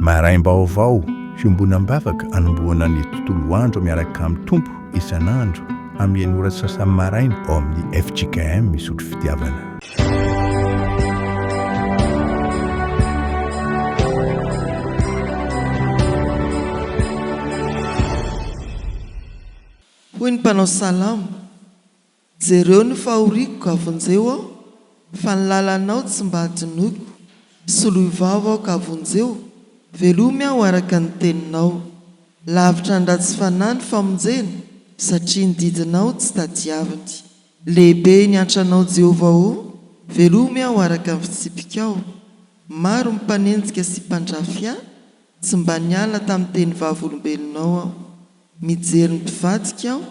Maraim-baovao, fiombonam-bavaka anombohana ny tontolo andro miaraka amin'ny Tompo isan'andro amin'ny enina ora sy sasany maraina ao amin'ny fjkm Isotry Fitiavana. Hoy ny mpanao salamo, Jereo ny fahoriako ka vonjeo aho, fa ny lalanao tsy mba adinoiko. Soloy vava aho ka vonjeo, velomy aho araka ny teninao. Lavitra ny ratsy fanahy ny famonjena, satria ny didinao tsy tadiaviny. Lehibe ny antranao Jehovah ô, velomy aho araka ny fitsipikao. Maro ny mpanenjika sy mpandrafy ahy, tsy mba niala tamin'ny teny vavolombelonao aho. Mijery ny mpivadika aho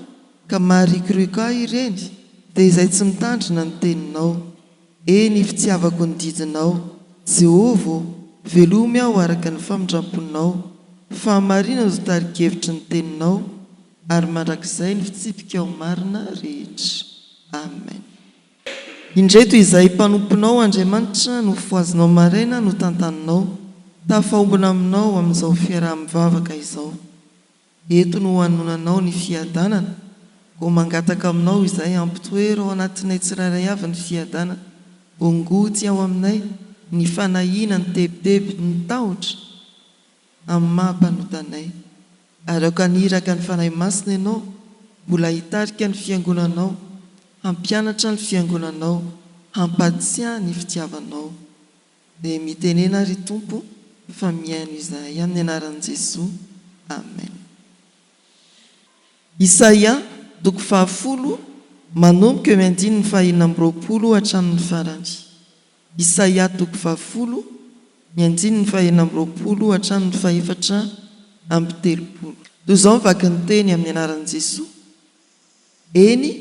ka maharikoriko ahy ireny, dia izay tsy mitandrina ny teninao. Eny, fitiavako ny didinao. Jehovah ô, velomy aho araka ny famindram-ponao. Fahamarinana no tari-kevitry ny teninao, ary mandrakizay ny fitsipikao marina rehetra. Amen. Indreto izahay mpanomponao, Andriamanitra, nofohazinao maraina, notantaninao, tafaombona aminao amin'izao fiaraha-mivavaka izao. Eto no hanonanao ny fiadanana, koa mangataka aminao izahay hampitoero ao anatinay tsirairay avy ny fiadanana, hongoty ao aminay ny fanahiana, ny tebiteby, ny tahotra amin'ny maha mpanota anay. Ary aoka haniraka ny Fanahy Masina Ianao mbola hitarika ny Fiangonanao, hampianatra ny Fiangonanao, hampatsiahy ny fitiavanao. Dia mitenena ry Tompo fa mihaino izahay amin'ny anaran'i Jesoa. Amen. Isaia, toko fahafolo, manomboka eo amin'ny andininy fahenina amby roapolo hatramin'ny farany. Isaia toko fahafolo, ny andininy fahenina amby roapolo hatramin'ny fahefatra amby telopolo. Toy izao ny vakin'ny teny amin'ny anaran'i Jesoa, Eny,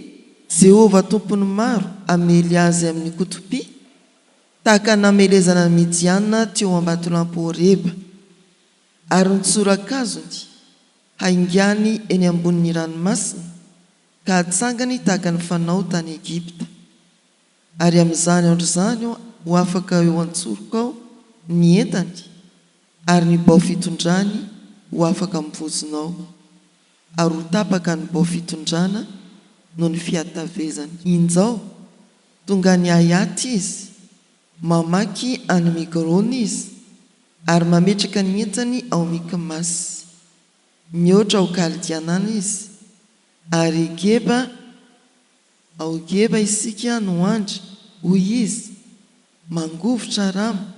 Jehovah Tompon'ny maro hamely azy amin'ny kotopia, tahaka ny namelezana ny Midiana teo ambatolampy Horeba, ary ny tsorakazony haingany eny ambonin'ny ranomasina, ka hatsangany tahaka ny fanao tany Egypta. Ary amin'izany andro izany ho afaka eo an-tsorokao ny entany, ary ny bao fitondrany ho afaka amin'ny vozonao, ary ho tapaka ny bao fitondrana noho ny fihatavezany. Injao, tonga any Aiat izy, mamaky an'i Migrona izy, ary mametraka ny entany ao Mikmasy. Mihoatra ao Kaldianana izy, ary Geba ao Geba isika no andry, hoy izy, mangovitra Rama,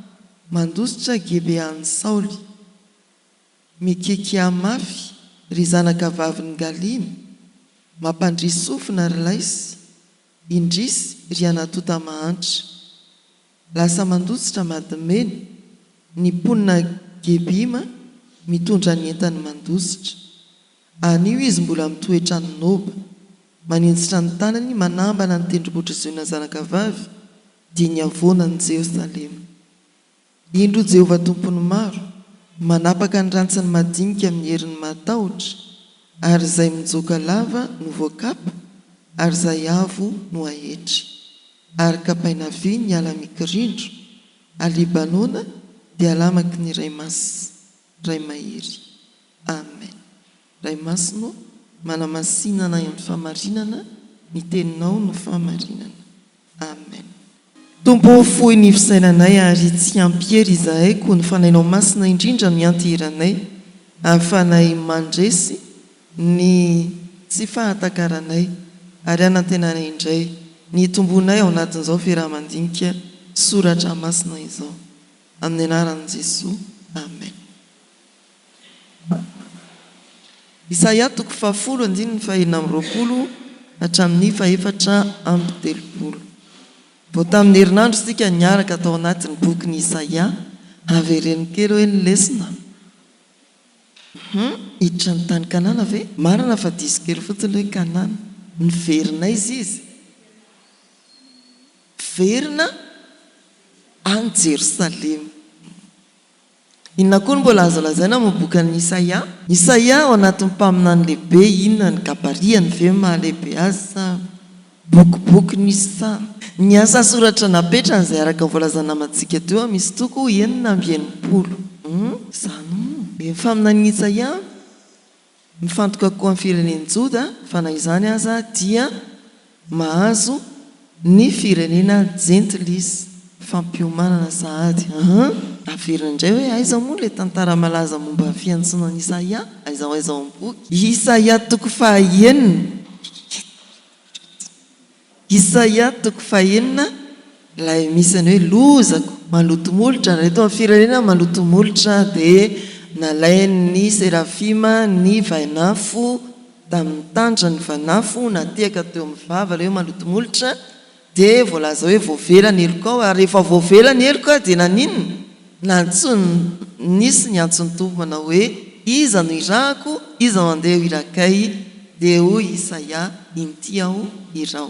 mandositra Gibean'i Saoly. Mikikià mafy, ry zanakavavin'i Galima, mampandria sofina, ry Laisy, indrisy, ry Anatota mahantra. Lasa mandositra Madmena, ny mponina Gebima mitondra ny entany mandositra. Anio izy mbola mitoetra any Noba, maninjitra ny tanany manambana ny tendrombohitr'i Ziona zanakavavy, dia ny havoanan'i Jerosalema. Indro Jehovah Tompon'ny maro, manapaka ny rantsany madinika amin'ny heriny mahatahotra, ary izay mijoka lava no voakapa, ary izay avo no aetry. Ary kapaina vy ny ala mikirindro, ary Libanona dia alamaky ny Ray Masina, Ray Mahery. Amen. Ray Masina ô, manamasina anay amin'ny fahamarinana, ny Teninao no fahamarinana. Amen. Tompo ô fohy ny fisainanay ary tsy ampy hery izahay koa ny Fanahinao Masina indrindra no ianteheranay ahafahanay mandresy ny tsy fahatakaranay ary hanantenanay indray ny hitomboanay ao anatin'izao fiaraha-mandinika Soratra Masina izao. Amin'ny anaran'i Jesoa. Amen. Isaia toko fahafolo andininy fahenina amby roapolo hatramin'ny fahefatra amby telopolo. Vao tamin'ny herinandro isika niaraka tao anatin'ny bokin'i Isaia. Avereno kely hoe ny lesona. Hum, hiditra ny tany Kanana ve? Marina fa diso kely fotsiny hoe Kanana. Niverina aiza izy? Niverina any Jerosalema. Inona koa no mbola azo lazaina momba bokin'i Isaia? Isaia ao anatin'ny mpaminany lehibe, inona ny gabarihany ve no mahalehibe azy sa bokiboky nisy sa ny asa soratra napetrany izay araka ny voalazan'ny namantsika teo misy toko 66. Hum, izany moa. Ny faminanian'i Isaia mifantoka kokoa amin'ny firenen'i Joda, fa na izany aza dia mahazo ny firenena jentilisa. Fampiomanana sahady. Hum. Averina indray hoe aiza moa ilay tantara malaza momba ny fiantsoana an'i Isaia? Aiza ho aiza ao amin'ny boky? Isaia toko fahaenina. Isaia toko fahenina, ilay misy ny hoe lozako, maloto molotra, reto amin'ny firenena maloto molotra dia nalain'ny serafima ny vainafo tamin'ny tandra ny vainafo natehaka teo amin'ny vava ilay hoe maloto molotra dia voalaza hoe voavela ny helokao ary rehefa voavela ny heloka dia naninona? Nantsoiny nisy ny antson'ny Tompo manao hoe, Iza no irahako, iza no handeha ho irakay? Dia hoy Isaia, Inty aho, iraho.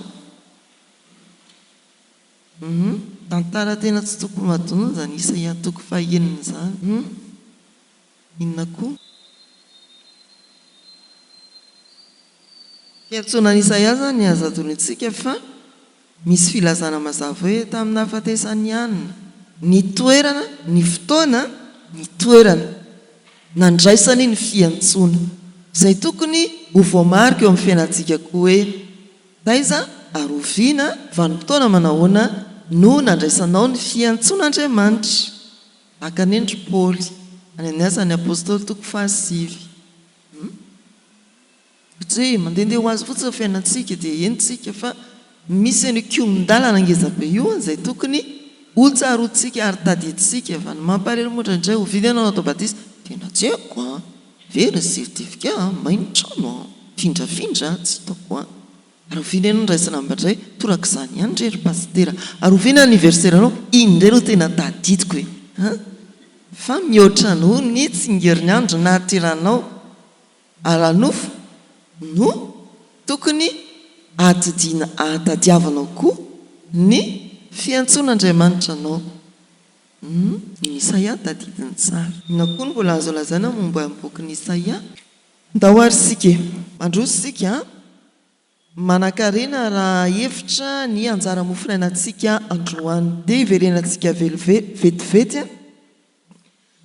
Hum, tantara tena tsy tokony ho adino izany Isaia toko fahenina izany. Hum, inona koa? Fiantsoana an'i Isaia izany aza adinointsika fa misy filazana mazava hoe tamin'ny nahafatesan'i Ana, ny toerana, ny fotoana, ny toerana nandraisany ny fiantsoana. Izay tokony ho voamarika eo amin'ny fiainantsika koa hoe taiza ary oviana, vanim-potoana manahoana no nandraisanao ny fiantsoan'Andriamanitra. Tahaka ny endr'i Paoly any amin'ny Asan'ny Apostoly toko fahasivy. Tsy hoe mandehandeha ho azy fotsiny ny fiainantsika dia eny tsika fa misy an'io kihon-dalana ngeza be io izay tokony ho tsaroantsika ary tadidintsika fa ny mampalahelo moa indraindray oviana ianao natao batisa? Tena tsy haiko an! Very ny certificat an! May ny trano an! Mifindrafindra an! Tsy hitako an! Ary oviana ianao niraisana amin'indray? Torak'izany ihany re ry pasitera! Ary oviana anniversaire anao? Iny indray no tena tadidiko e! An! Fa mihoatra noho ny tsingerinandro nahaterahanao ara-nofo no tokony ahadidiana ahatadiavanao koa ny fiantsoan'Andriamanitra anao. Humm, ny Isaia tadidiny tsara. Inona koa no mbola azo lazaina momba ny bokin'i Isaia? Ndao ary isika e! Mandroso isika an! Manankarena raha hevitra ny anjara mofonainantsika androany. Dia hiverenantsika velively, vetivety an!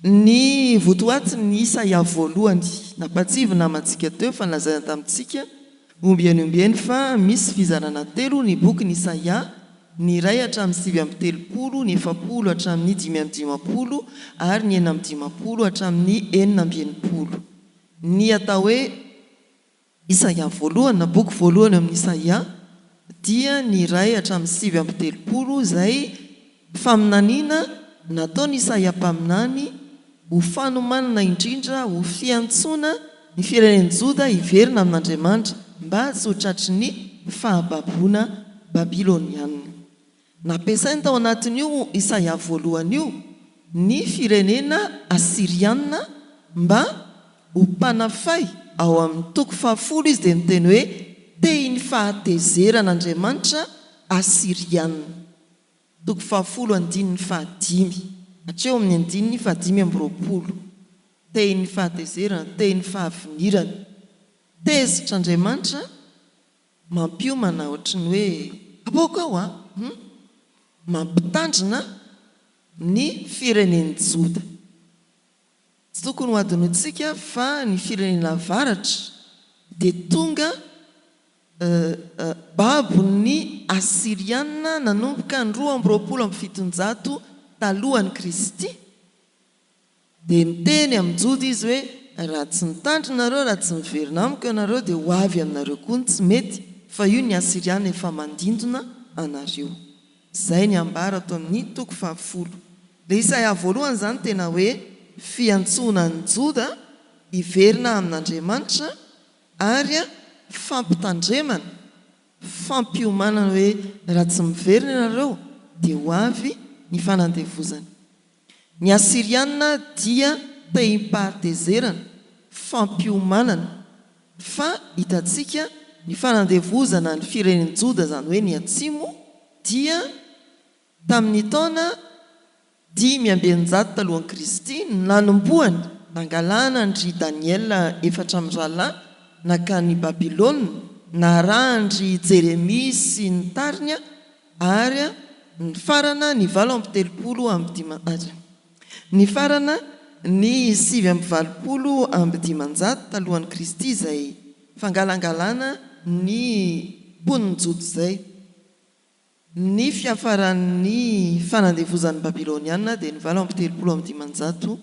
Ny votoatin'ny Isaia voalohany. Nampatsiahy namantsika teo fa nolazaina tamintsika ombieny ombieny fa misy fizarana telo ny bokin'i Isaia, ny iray hatramin'ny 39, ny 40 hatramin'ny 55 ary ny 56 hatramin'ny 66. Ny atao hoe. Isaia voalohany na boky voalohany ao amin'ny Isaia dia ny iray hatramin'ny 39 izay faminaniana nataon'i Isaia mpaminany ho fanomanana indrindra ho fiantsoana ny firenen'i Joda hiverina amin'Andriamanitra mba tsy ho tratry ny fahababoana babylonianina. Nampiasainy tao anatin'io Isaia voalohany io ny firenena asyriana mba ho mpanafay, ao amin'ny toko fahafolo izy dia miteny hoe tehin'ny fahatezeran'Andriamanitra asyriana. Toko fahafolo andininy fahadimy hatreo amin'ny andininy fahadimy amby roapolo. Tehin'ny fahatezerana, tehin'ny fahavinirana. Tezitra Andriamanitra Mampiomana ohatry ny hoe kapoaka aho an! Hum! Mampitandrina ny firenen'i Joda. Tsy tokony ho adinointsika fa ny firenena avaratra dia tonga babon'ny Asyriana nanomboka ny 722 talohan'i Kristy. Dia niteny amin'i Joda izy hoe, Raha tsy mitandrina nareo, raha tsy miverina amiko ianareo, dia ho avy aminareo koa ny tsy mety, fa io ny Asyriana efa mandindona anareo. Izay ny ambara ato amin'ny toko fahafolo. Ilay Isaia voalohany izany tena hoe fiantsoana an'i Joda hiverina amin'Andriamanitra ary fampitandremana, fampiomanana hoe raha tsy miverina ianareo dia ho avy ny fanandevozana. Ny Asyriana dia tehim-pahatezerana, fampiomanana, fa hitantsika ny fanandevozana ny firenen'i Joda, izany hoe ny atsimo, dia tamin'ny taona 605 talohan'i Kristy no nanombohany nangalana an-dry Daniela efatra mirahalahy nankany Babylona, narahan-dry Jeremia sy ny tariny ary nifarana ny 338, nifarana Ny 589 talohan'i Kristy izay fangalangalana ny mponin'i Joda izay. Ny fiafaran'ny fanandevozan'ny Babyloniana dia ny 538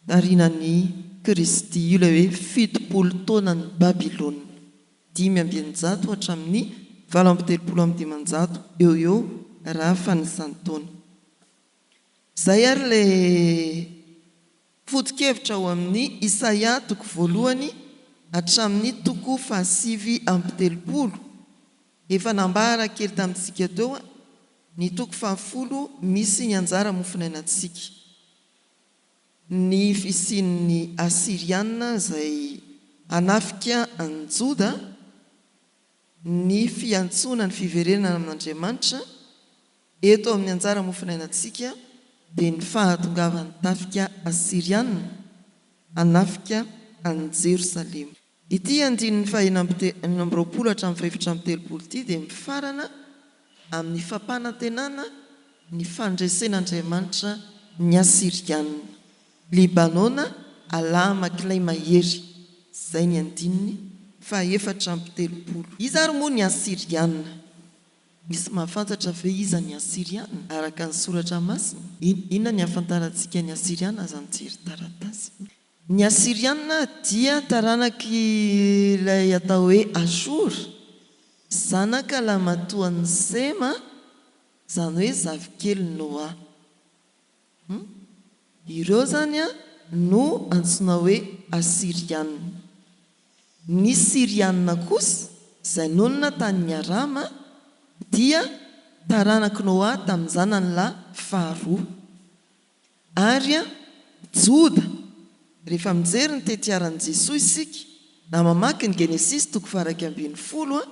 taorianan'i Kristy. Io ilay hoe 70 taonan'i Babylona. 605 hatramin'ny 538 eo ho eo raha fanisan-taona. Izay ary ilay foto-kevitra ao amin'ny Isaia toko voalohany hatramin'ny toko fahasivy amby telopolo. Efa nambara kely tamintsika teo ny toko fahafolo misy ny anjara mofonainantsika. Ny fisian'ny Asyriana izay hanafika an'i Joda, ny fiantsoana ny fiverenana amin'Andriamanitra, Eto amin'ny anjara mofonainantsika dia ny fahatongavan'ny tafika asyriana hanafika an'i Jerosalema. Ity andininy faha-26 hatramin'ny faha-34 ity dia mifarana amin'ny fampanantenana ny fandresen'Andriamanitra ny Asyriana. Libanona, Alahamakilay mahery. Izay ny andininy faha-34. Iza ary moa ny Asyriana? Misy mahafantatra ve iza ny Asyriana araka ny Soratra Masina? Inona ny ahafantarantsika ny Asyriana? Aza mijery taratasy. Ny Asyriana dia taranak'ilay atao hoe Ashur, zanaka lahimatoan'i Sema, izany hoe zafikelin'i Noa. Hum. Ireo izany no antsoina hoe Asyriana. Ny Syriana kosa, izay nonina tany Arama, dia taranak'i Noa tamin'ny zanany lahy faharoa. Ary Joda, rehefa mijery ny tetiaran'i Jesoa isika, na mamaky ny Genesisy toko faha-11,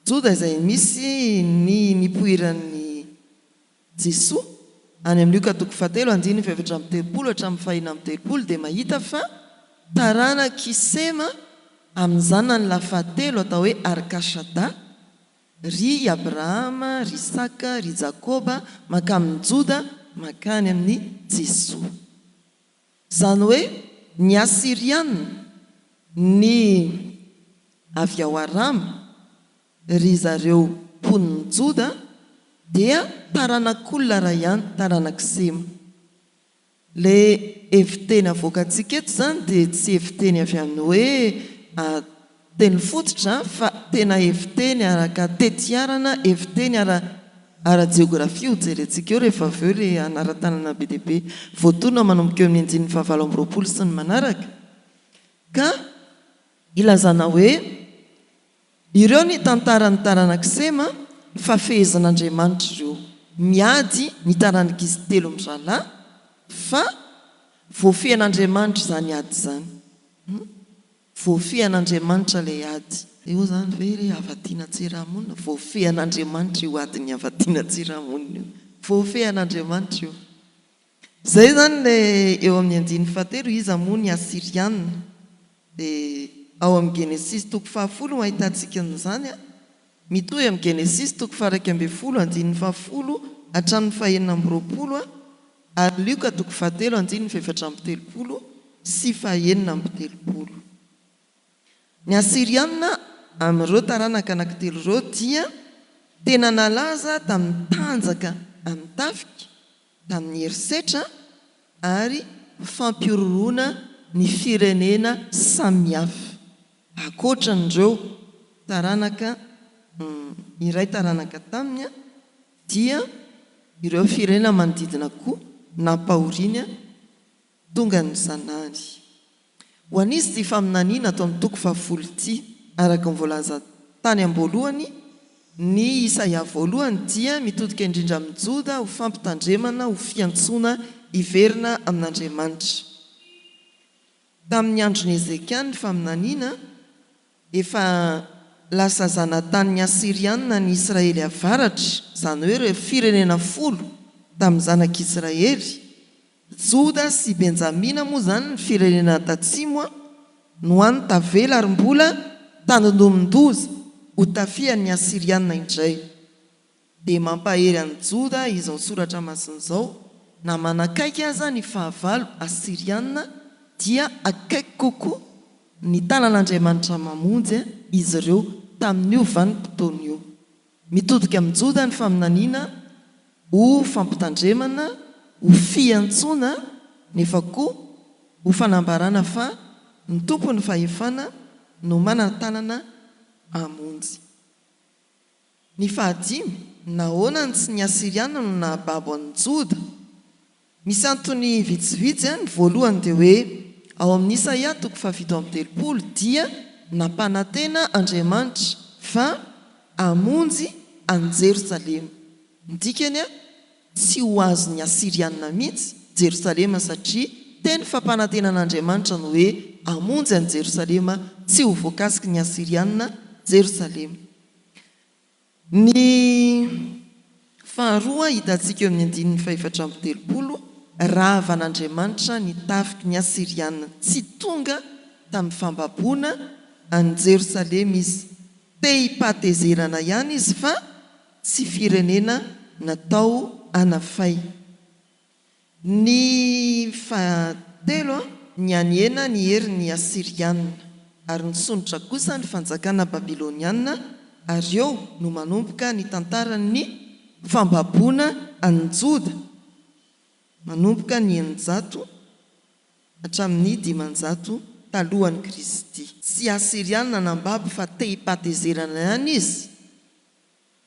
Joda izay misy ny nipoiran'ny Jesoa, any amin'ny Lioka toko fahatelo andininy faha-34 hatramin'ny faha-36 dia mahita fa taranak'i Sema amin'ny zanany lahy fahatelo atao hoe Arkashada, ry i Abrahama, ry Isaka, ry Jakoba, mankamin'i Joda, mankany amin'i Jesoa. Izany hoe ny Asyriana, ny avy ao Arama, ry zareo mponin'i Joda dia taranak'olona iray ihany, taranak'i Sema. Ilay heviteny avoakantsika eto izany dia tsy heviteny avy amin'ny hoe teny fototra fa tena heviteny araka tetiarana, heviteny ara ara-jeografia ho jerentsika eo rehefa avy eo ilay anaran-tanana be dia be voatonona manomboka eo amin'ny andininy fahavalo amby roapolo sy ny manaraka ka ilazana hoe Ireo ny tantaran'ny taranak'i Sema fa fehezin'Andriamanitra ireo. Miady ny taranak'izy telo mirahalahy fa voafehin'Andriamanitra izany ady izany. Hum. Voafehin'Andriamanitra ilay ady. Io izany ve ry Havatiana Tsiramonina? Voafehin'Andriamanitra io adin'ny Havatiana Tsiramonina io. Voafehin'Andriamanitra io. Izay izany ilay eo amin'ny andininy fahatelo, iza moa ny Asyriana? Dia ao amin'ny Genesisy toko fahafolo no ahitantsika an'izany, mitohy amin'ny Genesisy toko faha-11 andininy fahafolo hatramin'ny fahenina amby roapolo ary Lioka toko fahatelo andininy faha-34 sy faha-36. Ny Asyriana amin'ireo taranaka anankitelo ireo dia tena nalaza tamin'ny tanjaka amin'ny tafika, tamin'ny herisetra ary fampihorohoroana ny firenena samihafa. Ankoatra an'ireo taranaka iray taranaka taminy dia ireo firenena manodidina koa nampahoriany Tonga ny zanany. Ho an'iza ity faminaniana ato amin'ny toko fahafolo ity? Araka ny voalaza tany am-boalohany, ny Isaia voalohany dia mitodika indrindra amin'i Joda ho fampitandremana, ho fiantsoana hiverina amin'Andriamanitra. Tamin'ny andron'i Hezekia ny faminaniana, Efa lasa zanatanin'ny Asyrianina ny Israely avaratra, izany hoe ireo firenena folo tamin'ny zanak'Israely. Joda sy Benjamina moa izany ny firenena tatsimo no hany tavela ary mbola tandindomin-doza ho tafihan'ny Asyrianina indray. Dia mampahery an'i Joda izao soratra masina izao, Na manakaiky aza ny fahavalo Asyriana dia akaiky kokoa ny tanan'Andriamanitra mamonjy izy ireo tamin'io vanim-potoana io. Mitodika amin'i Joda ny faminaniana ho fampitandremana, ho fiantsoana, nefa koa ho fanambarana fa ny Tompon'ny fahefana no manan-tanana hamonjy. Ny fahadimy, nahoana no tsy ny Asyriana no nahababo an'i Joda? Misy antony vitsivitsy, ny voalohany dia hoe ao amin'ny Isaia toko fahafito amby telopolo dia nampanantena Andriamanitra fa hamonjy an'i Jerosalema. Ny dikany, tsy ho azon'ny Asyriana mihitsy Jerosalema satria teny fampanantenan'Andriamanitra ny hoe hamonjy an'i Jerosalema tsy ho voakasiky ny Asyriana Jerosalema. Ny faharoa hitantsika eo amin'ny andininy fahefatra amby telopolo, ravan'Andriamanitra ny tafiky ny Asyriana. Tsy tonga tamin'ny fambaboana an'i Jerosalema izy. Tehim-pahatezerana ihany izy fa tsy firenena natao hanafay. Ny fahatelo, nihanihena ny herin' ny Asiriana, ary nisondrotra kosa ny fanjakana babilôniana, ary eo no manomboka ny tantaran' ny fambaboana an' ny Joda, manomboka ny 600 hatramin' ny 500 talohan' i Kristy. Tsy Asiriana nambabo fa tehim-pahatezerana ihany izy.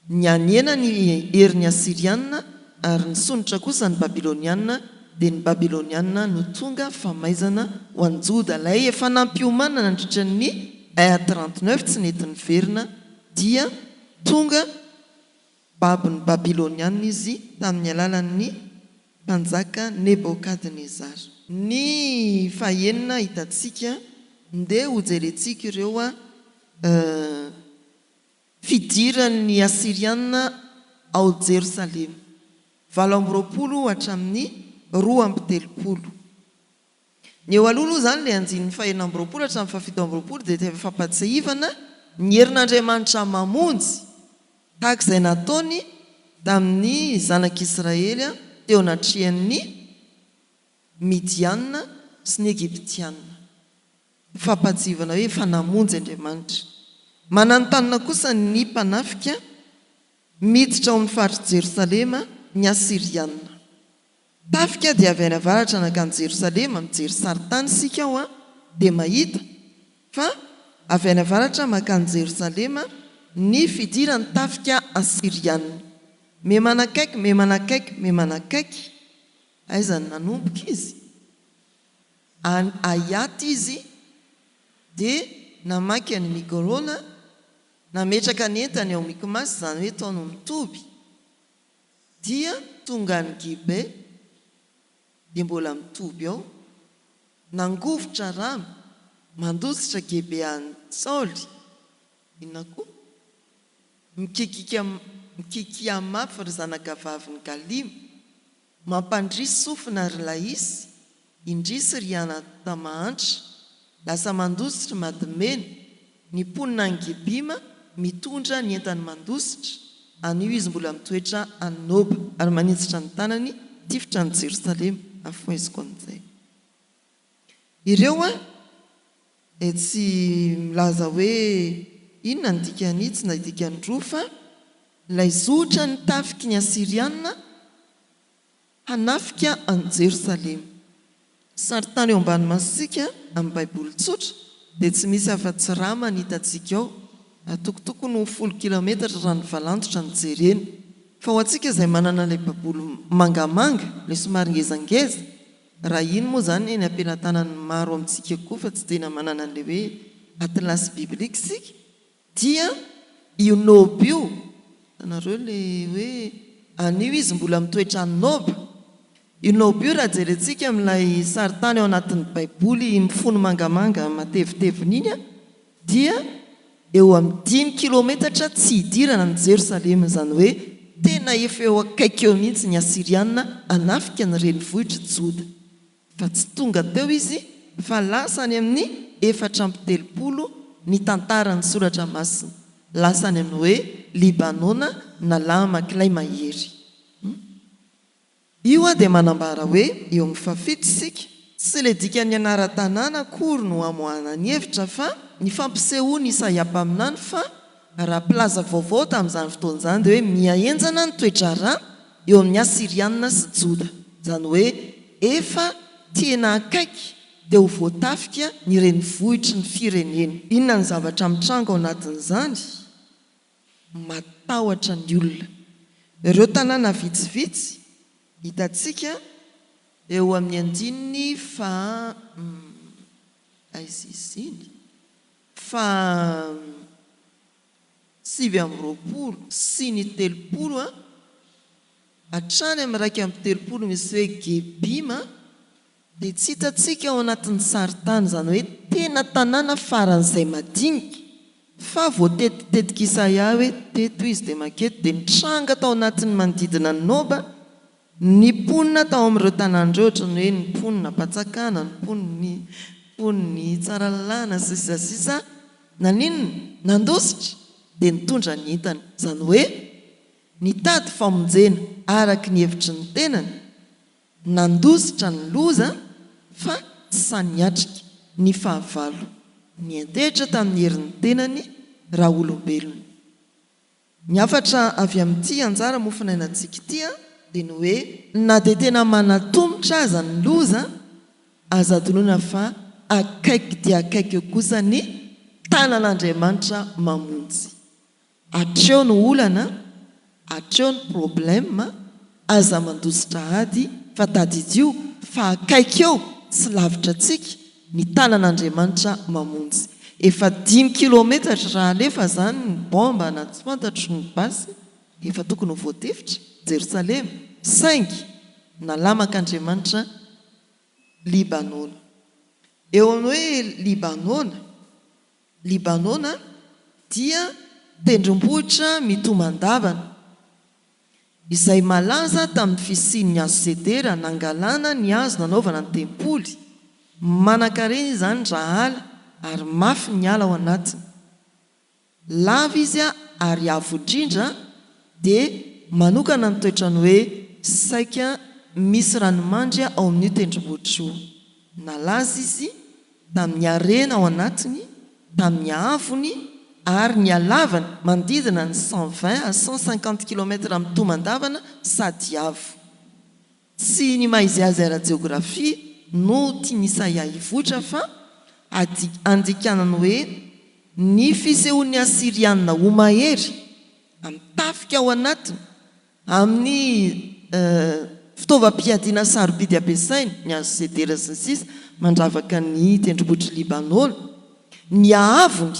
Nihanihena ny herin'ny Asyriana ary nisondrotra kosa ny Babyloniana, dia ny Babyloniana no tonga famaizana ho an'i Joda, ilay efa nampiomanina nandritra ny un à 39 tsy nety niverina, dia tonga babon'ny Babyloniana izy tamin'ny alalan'ny mpanjaka Nebokadnezara. Ny fahenina hitantsika, ndeha hojerentsika ireo Fidiran'ny Asyriana ao Jerosalema, 28 hatramin'ny 32. Ny eo aloha aloha izany, ilay andininy fahenina amby roapolo hatramin'ny fahafito amby roapolo dia efa fampahatsiahivana ny herin'Andriamanitra mamonjy, tahaka izay nataony tamin'ny zanak'Israely teo anatrehan'ny Midiana sy ny Egyptiana. Fampahatsiahivana hoe efa namonjy Andriamanitra. Mananontanona kosa ny mpanafika miditra ao amin'ny faritr'i Jerosalema ny Asyriana. Tafika dia avy any avaratra nankany Jerosalema, mijery sarintany isika ao an, dia mahita fa avy any avaratra mankany Jerosalema ny fidiran'ny tafika Asyriana. Miha-manakaiky, miha-manakaiky, miha-manakaiky. Aiza no nanomboka izy? Any Ayat izy dia namaky an'i Migrona, nametraka ny entany ao Mikmasy, izany hoe tao no mitoby, dia tonga any Gibe, dia mbola mitoby ao, nangovitra Rama, mandositra Gibean'i Saoly, inona koa? Mikikika, mikikia mafy ry zanakavavin'i Galima, Mampandrisy sofina ry Laïsy, indrisy ry Anata mahantra, lasa mandositra ry Madimena, ny mponina any Gebima mitondra ny entany mandositra, anio izy mbola mitoetra any Noba ary maninjitra ny tanany hitifitra an'i Jerosalema, afoheziko amin'izay. Ireo an, dia tsy milaza hoe inona ny dikan'itsy na dikan'iroa fa Ilay zotra ny tafiky ny Asyriana hanafika an'i Jerosalema. Sarintany eo ambany masontsika amin'ny Baiboly tsotra dia tsy misy afa-tsy Rama ny hitantsika ao, atokotokony ho folo kilaometatra raha ny valandotra no jerena. Fa ho antsika izay manana ilay Baiboly mangamanga, ilay somary ngezangeza, raha iny moa izany eny am-pelatanan'ny maro amintsika koa fa tsy tena manana an'ilay hoe atlas biblique isika, Dia io Nob io, hitanareo le hoe anio izy mbola mitoetra any Nob? Io Nob io raha jerentsika amin'ilay sarintany ao anatin'ny baiboly mifono mangamanga matevitevina iny dia eo amin'ny dimy kilometatra tsy hidirana an'i Jerosalema, izany hoe tena efa eo akaiky eo mihitsy ny Asyriana hanafika ny renivohitr'i Joda. Fa tsy tonga teo izy fa lasa any amin'ny 34 ny tantaran'ny soratra masina. Lasa any amin'ny hoe Libanona nalamak'ilay mahery. Io dia manambara hoe eo amin'ny fahafito isika. Tsy ilay dikan'ny anaran-tanàna akory no amoahana ny hevitra fa ny fampisehoan'i Isaia mpaminany fa raha mpilaza vaovao tamin'izany fotoana izany dia hoe miha-henjana ny toe-draharaha eo amin'ny Asyrianina sy Joda. Izany hoe efa tena akaiky dia ho voatafika ny renivohitry ny firenena. Inona ny zavatra mitranga ao anatin'izany? Matahotra ny olona. Ireo tanàna vitsivitsy hitantsika eo amin'ny andininy faha aiza izy iny? Faha 29 sy ny 30 hatrany amin'ny 31 misy hoe Gebima dia tsy hitantsika ao anatin'ny sarintany izany hoe tena tanàna faran'izay madinika fa voatetitetik'i Isaia hoe teto izy dia manketo dia nitranga tao anatin'ny manodidina an'i Noba ny mponina tao amin'ireo tanàna ireo ohatran'ny hoe ny mponina Ampantsakana, ny mponin'i mponin'i Tsaralalàna sy sisa sisa naninona? Nandositra dia nitondra ny entany izany hoe nitady famonjena araka ny hevitry ny tenany Nandositra ny loza fa tsy sahy niatrika ny fahavalo. Niantehitra tamin'ny herin'ny tenany raha olombelona. Ny hafatra avy amin'ity anjara mofonainantsika ity dia ny hoe, na dia tena manatomotra aza ny loza, aza adinoina fa akaiky dia akaiky eo kosa ny tanan'Andriamanitra mamonjy. Hatreo ny olana, hatreo ny problème, aza mandositra ady fa tadidio fa akaiky eo tsy lavitra antsika ny tanan'Andriamanitra mamonjy. Efa dimy kilometatra raha alefa zany ny bomba na tsy fantatro ny basy efa tokony ho voatifitra Jerosalema saingy nalamak'Andriamanitra Libanona. Eo amin'ny hoe Libanona. Libanona dia tendrombohitra mitomandavana, izay malaza tamin'ny fisian'ny hazo sedera nangalana ny hazo nanaovana ny tempoly. Manankarena izany raha ala ary mafy ny ala ao anatiny. Lava izy ary avo indrindra dia manokana ny toetrany hoe saika misy ranomandry ao amin'io tendrombohitra io. Nalaza izy tamin'ny harena ao anatiny, tamin'ny haavony ary ny halavany manodidina ny 120 à 150 kilomètres mitomandavana sady avo. Tsy ny maha izy azy ara-jeografia no tian'i Isaia hivoitra fa andikana ny hoe ny fisehoan'ny Asyriana ho mahery amin'ny tafika ao anatiny, amin'ny fitaovam-piadiana sarobidy ampiasainy, ny hazo sedera sy ny sisa, mandravaka ny tendrombohitr'i Libanona, ny haavony,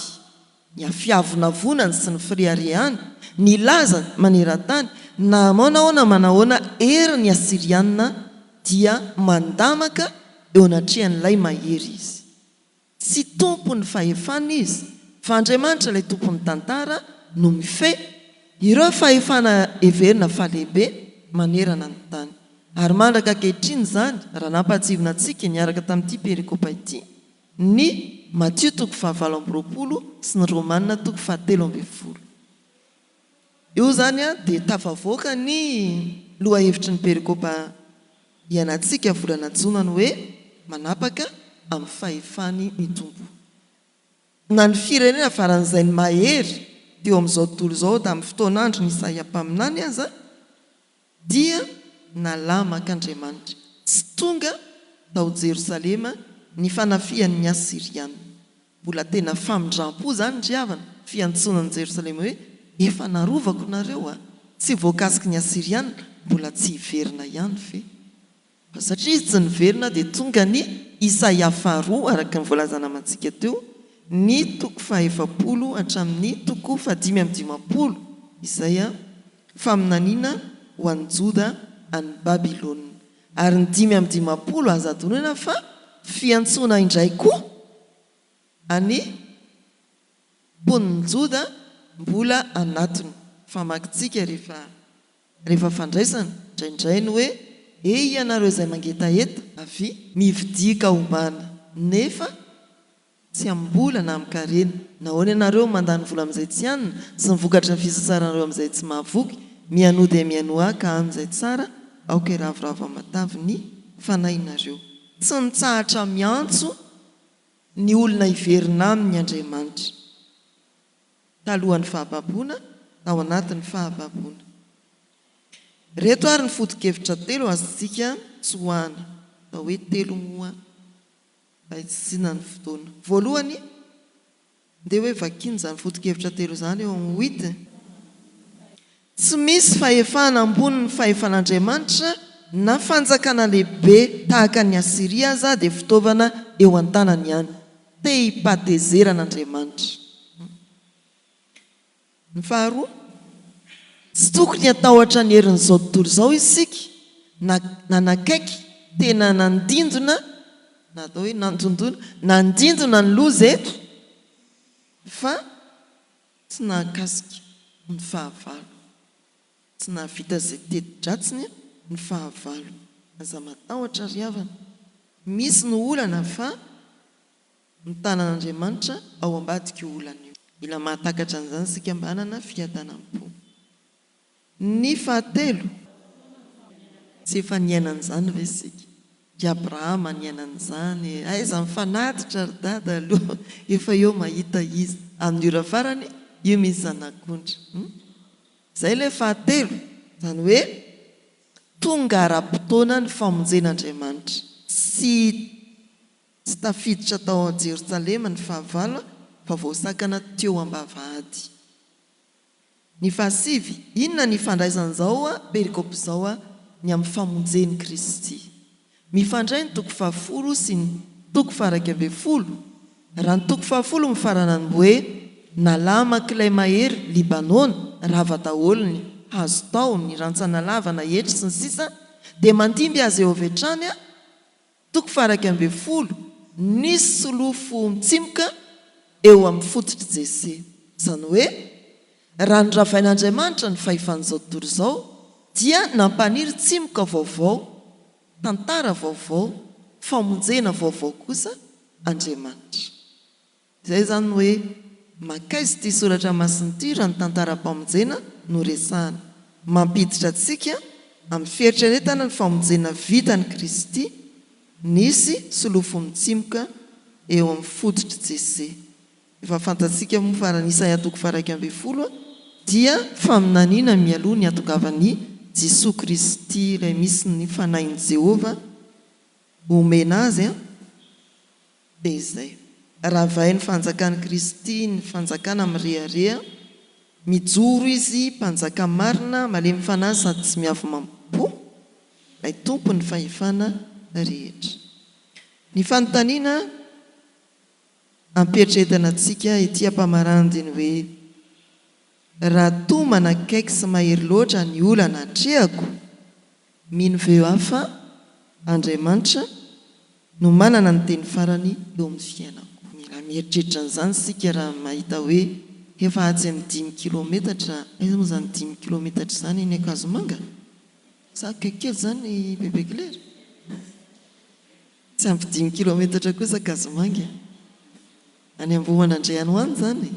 ny fiavonavonany sy ny fireharehany, ny lazany maneran-tany, na manahoana manahoana herin'ny Asyriana dia mandamaka eo anatrehan'ilay mahery izy. Tsy tompon'ny fahefana izy, fa Andriamanitra ilay tompon'ny tantara no mifehy ireo fahefana heverina fa lehibe manerana ny tany. Ary mandraka ankehitriny izany, raha nampahatsiahivina antsika niaraka tamin'ity perikopa ity, ny Matio toko fahavalo amby 20 sy ny Romana toko fahatelo ambin'ny folo. Io izany dia tafavoaka ny lohahevitry ny perikopa iainantsika volana jona ny hoe manapaka amin'ny fahefany ny Tompo. Na ny firenena faran'izay ny mahery teo amin'izao tontolo izao tamin'ny fotoan'andron'i Isaia mpaminany aza dia nalamak'Andriamanitra. Tsy tonga tao Jerosalema ny fanafihan'ny Asyriana. Mbola tena famindram-po izany ry havana, fiantsoana an'i Jerosalema hoe, Efa narovako nareo a! Tsy voakasiky ny Asyriana, mbola tsy hiverina ihany ve? Fa satria izy tsy niverina dia tonga ny Isaia faharoa araka ny voalaza namantsika teo, ny toko faha-efapolo hatramin'ny toko faha-55 izay faminaniana ho an'i Joda any Babylona. Ary ny 55 aza adinoina fa fiantsoana indray koa an'i mponin'i Joda mbola anatiny. Famakintsika rehefa rehefa fandraisana indraindray ny hoe, Ey ianareo izay mangetaheta, avia, mividia ka homana, nefa Tsy amim-bola na amin-karena. Nahoana ianareo no mandany vola amin'izay tsy hanina, sy ny vokatry ny fisasaranareo amin'izay tsy mahavoky? Mihainoa dia mihainoa ahy, ka hano izay tsara, Aoka hiravoravo aman-tavy ny fanahinareo. Tsy mitsahatra miantso ny olona hiverina aminy Andriamanitra. Talohan'ny fahababoana, tao anatin'ny fahababoana. Ireto ary ny foto-kevitra telo azontsika tsoahana. Atao hoe telo moa mba hitsitsina ny fotoana. Voalohany, ndeha hoe vakiana izany foto-kevitra telo izany eo amin'ny huit. Tsy misy fahefana ambonin'ny fahefan'Andriamanitra na fanjakana lehibe tahaka an'i Asyria aza dia fitaovana eo an-tanany ihany. Tehim-pahatezerana Andriamanitra. Ny faharoa, tsy tokony hatahotra ny herin'izao tontolo izao isika na nanakaiky tena nandindona na atao hoe nandondona, nandindona ny loza eto fa tsy nahakasika ny fahavalo. Tsy nahavita izay teti-dratsiny ny fahavalo. Aza matahotra ry havana. Misy ny olana fa ny tanan'Andriamanitra ao ambadik'io olana io. Mila mahatakatra an'izany isika mba hanana fiadanam-po. Ny fahatelo, tsy efa niaina an'izany ve isika? Ry Abrahama niaina an'izany e! Aiza ny fanatitra ry dada aloha efa eo mahita izy amin'ny ora farany io misy zanak'ondry. Hum? Izay ilay fahatelo, izany hoe tonga ara-potoana ny famonjen'Andriamanitra. Tsy Tsy tafiditra tao Jerosalema ny fahavalo fa voasakana teo am-bavahady. Ny fahasivy, inona ny ifandraisan'izao perikopa izao ny amin'ny famonjen'i Kristy? Mifandray ny toko fahafolo sy ny toko faha-11. Raha ny toko fahafolo mifarana ny hoe nalamak'ilay mahery Libanona, rava daholo ny hazo tao, ny rantsana lava naetry sy ny sisa dia mandimby azy eo avy hatrany Toko faha-11, Nisy solofo mitsimoka eo amin'ny fototr'i Jese. Izany hoe, raha noravain'Andriamanitra ny fahefan'izao tontolo izao, dia nampaniry tsimoka vaovao, tantara vaovao, famonjena vaovao kosa Andriamanitra. Izay izany no hoe mankaiza ity soratra masina ity raha ny tantaram-pamonjena no resahana. Mampiditra antsika amin'ny fieritreretana ny famonjena vitan'i Kristy nisy solofo mitsimoka eo amin'ny fototr'i Jese. Efa fantatsika moa fa raha ny Isaia toko faha-11 dia faminaniana mialoha ny hatongavan'i Jesoa Kristy ilay misy ny Fanahin'i Jehovah omena azy. Dia izay. Ravain'ny fanjakan'i Kristy ny fanjakana mirehareha, mijoro Izy, Mpanjaka marina, malemy fanahy sady tsy miavomam-po, ilay Tompon'ny fahefana rehetra. Ny fanontaniana ampietrehetana antsika ety am-pamarana dia ny hoe, Raha toa manakaiky sy mahery loatra ny olana atrehako, Mino ve aho fa Andriamanitra no manana ny teny farany eo amin'ny fiainako? Mila mieritreritra an'izany isika raha mahita hoe efa atsy amin'ny dimy kilaometatra, aiza moa izany dimy kilaometatra izany eny Ankazomanga? Sa akaiky kely izany Bebe Claire? Tsy ampy dimy kilaometatra kosa Ankazomanga e! Any Ambohimanandria any ho any izany e!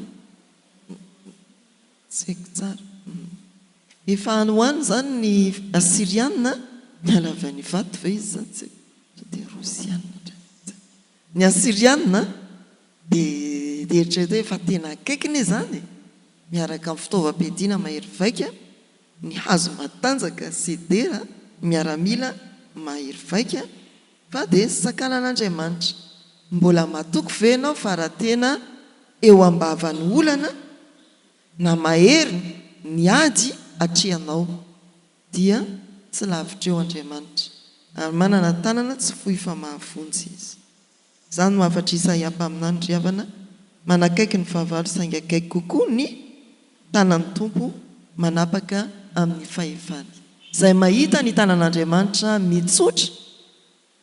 Tsy haiko tsara. Efa any ho any izany ny Asyriana, miala avy any Ivato ve izy izany? Tsy haiko. Sao dia Rosiana indray. Tsy haiko. Ny Asyriana dia dia eritrereto hoe efa tena akaiky anie izany e! Miaraka amin'ny fitaovam-piadiana mahery vaika, ny hazo matanjaka, sedera, miaramila mahery vaika, fa dia sakanan'Andriamanitra. Mbola matoky ve ianao fa raha tena eo am-bavan'ny olana na mahery ny ady atrehanao dia tsy lavitra eo Andriamanitra ary manana tanana tsy fohy fa mahavonjy Izy. Izany no hafatr'i Isaia mpaminany ry havana, manakaiky ny fahavalo saingy akaiky kokoa ny tanan'ny Tompo manapaka amin'ny fahefany. Izay mahita ny tanan'Andriamanitra mitsotra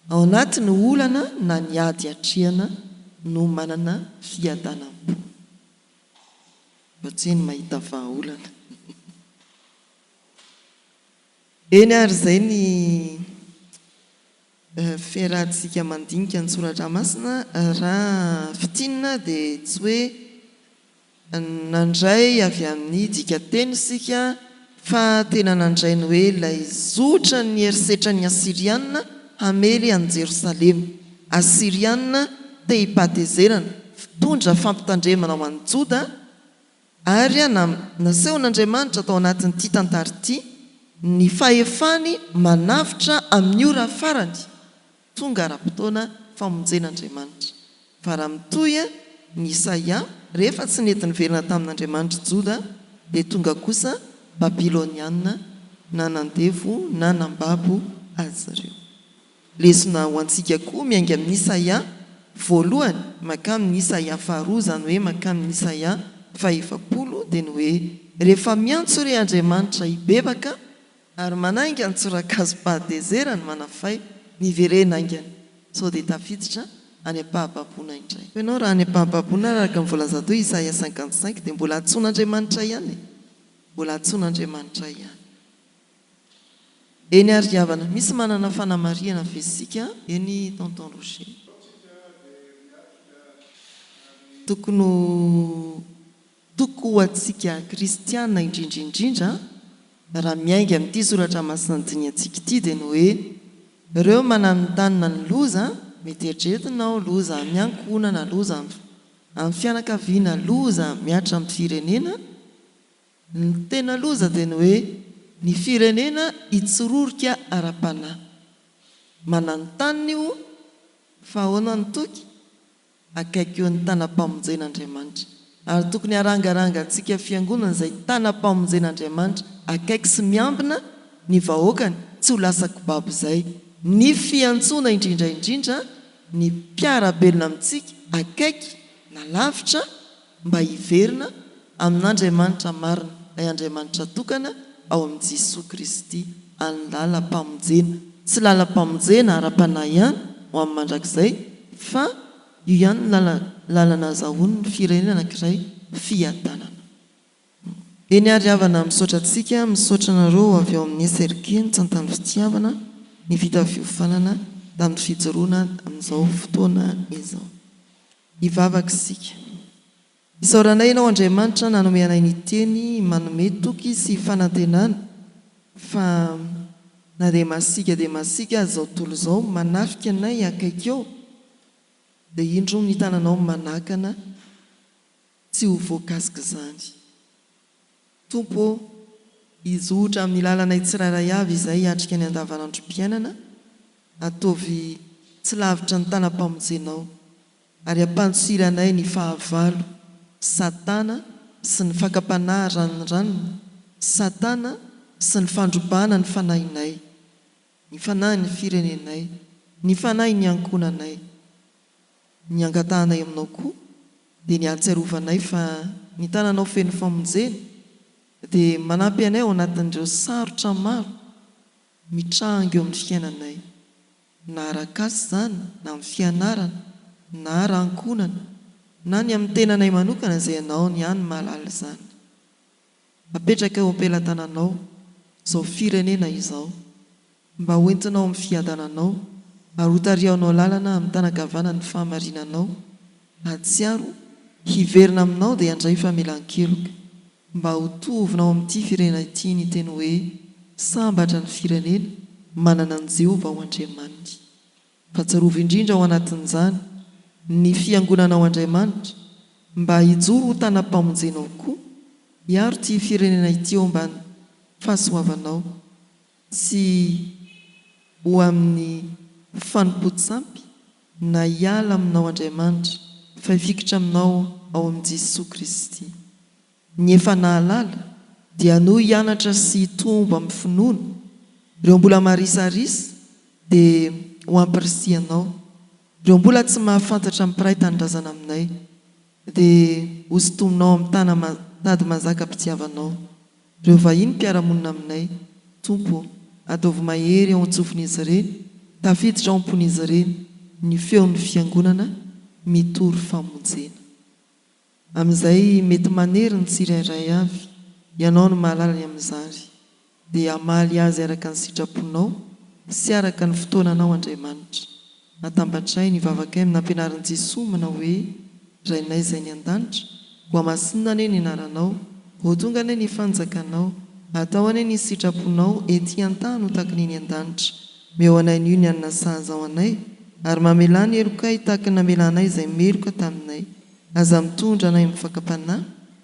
ao anatin'ny olana na ny ady atrehana no manana fiadanam-po. Mba tsy ny mahita vahaolana. Eny ary izay ny fiarahantsika mandinika ny soratra masina raha fintinina dia tsy hoe nandray avy amin'ny dikanteny isika. Fa tena nandray ny hoe ilay zotra ny herisetran'ny Asyriana hamely an'i Jerosalema. Asyriana tehim-pahatezerana, fitondra fampitandremana ho an'i Joda, ary nasehon'Andriamanitra tao anatin'ity tantara ity ny fahefany manavotra amin'ny ora farany. Tonga ara-potoana famonjen'Andriamanitra. Fa raha mitohy ny Isaia, rehefa tsy nety niverina tamin'Andriamanitr'i Joda, dia tonga kosa Babyloniana na nandevo na nambabo azy ireo. Lesona ho antsika koa miainga amin'i Isaia voalohany mankamin'ny Isaia faharoa, izany hoe mankamin'ny Isaia fahefapolo, dia ny hoe rehefa miantso re Andriamanitra hibebaka, Ary manainga ny tsorakazom-pahatezerany manafay, miverena haingana, sao dia tafiditra any am-pahababoana indray. Koa ianao raha any am-pahababoana ary araka ny voalaza teo Isaia 55 dia mbola antsoin'Andriamanitra ihany e! Mbola antsoin'Andriamanitra ihany. Eny ary havana, misy manana fanamarihana ve isika? Eny Tonton Roger. Tokony ho Toko ho antsika kristiana indrindra indrindra raha miainga amin'ity soratra masina dinihantsika ity dia ny hoe ireo mananontanona ny loza mety eritreretinao, loza amin'ny ankohonana, loza amin'ny fianakaviana, loza mihatra amin'ny firenena, ny tena loza dia ny hoe ny firenena hitsororika ara-panahy. Mananontanona io fa ahoana ny toky? Akaiky eo ny tanam-pamonjen'Andriamanitra. Ary tokony harangaranga antsika fiangonana izay tanam-pamonjen'Andriamanitra akaiky sy miambina ny vahoakany tsy ho lasa kibabo izay. Ny fiantsoana indrindra indrindra ny mpiara-belona amintsika akaiky na lavitra mba hiverina amin'Andriamanitra marina, ilay Andriamanitra tokana ao amin'i Jesoa Kristy, any lalam-pamonjena. Tsy lalam-pamonjena ara-panahy ihany ho amin'ny mandrakizay fa io ihany no lalana azahoan'ny firenena anankiray fiadanana. Eny ary havana misaotra antsika, misaotra anareo avy ao amin'ny SRK Nitsantany Fitiavana ny vita fiofanana tamin'ny fijoroana amin'izao fotoana izao. Hivavaka isika. Isaoranay Ianao Andriamanitra nanome anay ny Teny manome toky sy fanantenana fa na dia masiaka dia masiaka aza izao tontolo izao manafika anay akaiky eo dia indro ny tananao manakana tsy ho voakasik'izany. Tompo ô, hizotra amin'ny lalanay tsirairay avy izay hiatrika ny andavanandrom-piainana, ataovy tsy lavitra ny tanam-pamonjenao, ary ampandosiro anay ny fahavalo, Satana sy ny fakam-panahy ranoranony, Satana sy ny fandrobana ny fanahinay, ny fanahin'ny firenenay, ny fanahin'ny ankohonanay. Ny angatahanay aminao koa dia ny hahatsiarovanay fa ny tananao feno famonjena dia manampy anay ao anatin'ireo sarotra maro mitranga eo amin'ny fiainanay, na arak'asa izany, na amin'ny fianarana, na ara-ankohonana, na ny amin'ny tenanay manokana izay ianao ihany mahalala izany. Apetraka eo am-pelatananao izao firenena izao. Mba ho entinao amin'ny fiadananao, ary ho tarihanao lalana amin'ny tanan-kavanan'ny fahamarinanao, hahatsiaro, hiverina aminao dia handray famelan-keloka. Mba ho tovoina ao amin'ity firenena ity ny teny hoe, Sambatra ny firenena manana an'i Jehovah ho Andriamaniny. Fa tsarovy indrindra ao anatin'izany ny Fiangonanao Andriamanitra, mba hijoro ho tanam-pamonjenao koa, hiaro ity firenena ity eo ambany fahasoavanao. Tsy ho amin'ny fanompoan-tsampy na hiala aminao Andriamanitra fa hifikitra aminao ao amin'i Jesoa Kristy. Ny efa nahalala dia hanohy hianatra sy hitombo amin'ny finoana, ireo mbola marisarisa dia ho ampirisihanao, ireo mbola tsy mahafantatra ny mpiray tanindrazana aminay dia hosintominao amin'ny tana tady mazakam-pitiavanao. Ireo vahiny mpiara-monina aminay, Tompo ô, ataovy mahery ao an-tsofin'izy ireny, tafiditra ao am-pon'izy ireny ny feon'ny Fiangonana mitory famonjena. Amin'izay mety manery ny tsirairay avy, Ianao no mahalala ny amin'izany, dia hamaly azy araka ny sitraponao sy araka ny fotoananao Andriamanitra. Atambatray ny vavakay amin'ny nampianarin'i Jesoa manao hoe, Rainay izay any an-danitra, hohamasinina anie ny anaranao, ho tonga anie ny fanjakanao, Atao anie ny sitraponao ety an-tany ho tahaka ny eny an-danitra. Omeo anay anio ny hanina sahaza ho anay, ary mamelà ny helokay tahaka ny namelanay izay meloka taminay. Aza mitondra anay amin'ny fakam-panahy,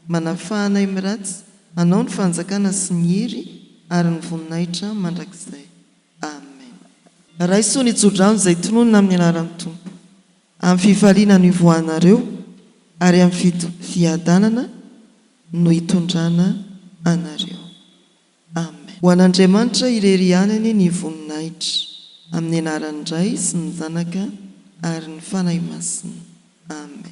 manafaha anay amin'ny ratsy, Anao ny fanjakana sy ny hery ary ny voninahitra mandrakizay. Amen. Raiso ny tsodrano izay tononina amin'ny anaran'ny Tompo. Amin'ny fifaliana no ivoahanareo, ary amin'ny fiadanana no hitondrana anareo. Amen. Ho an'Andriamanitra irery ihany anie ny voninahitra, amin'ny anaran'ny Ray sy ny Zanaka ary ny Fanahy Masina. Amen.